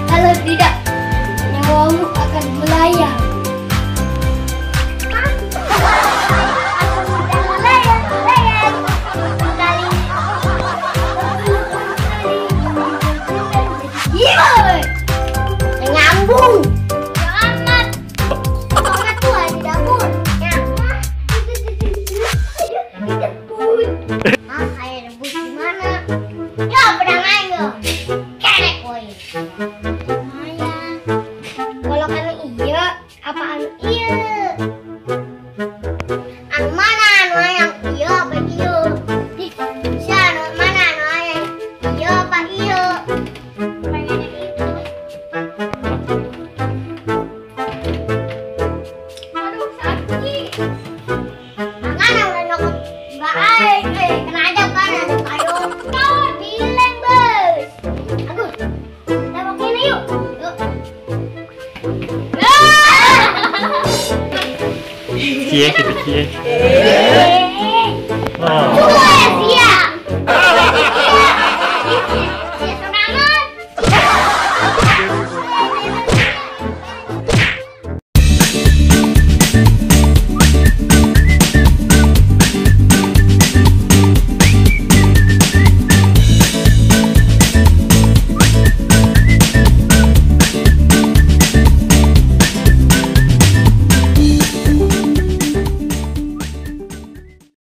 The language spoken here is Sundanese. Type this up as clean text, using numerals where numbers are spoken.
Kalau tidak, nyawamu akan melayang. Nyambung. Amat. Amat tuh di dapur. Ah, kayak rebus gimana? Ya, pedang aja. Kerek woi. Kalau anu iya, apa anu iya? Anu mana anu yang iya apa iya? Si anu mana anu yang iya apa iya? Pengennya itu. Aduh sakit. Mana udah nyokot baik, kena aja kan ada payung. Kau bilang bos. Agus, kita pakai ini yuk. Yuk. Cie gitu cie. Oh.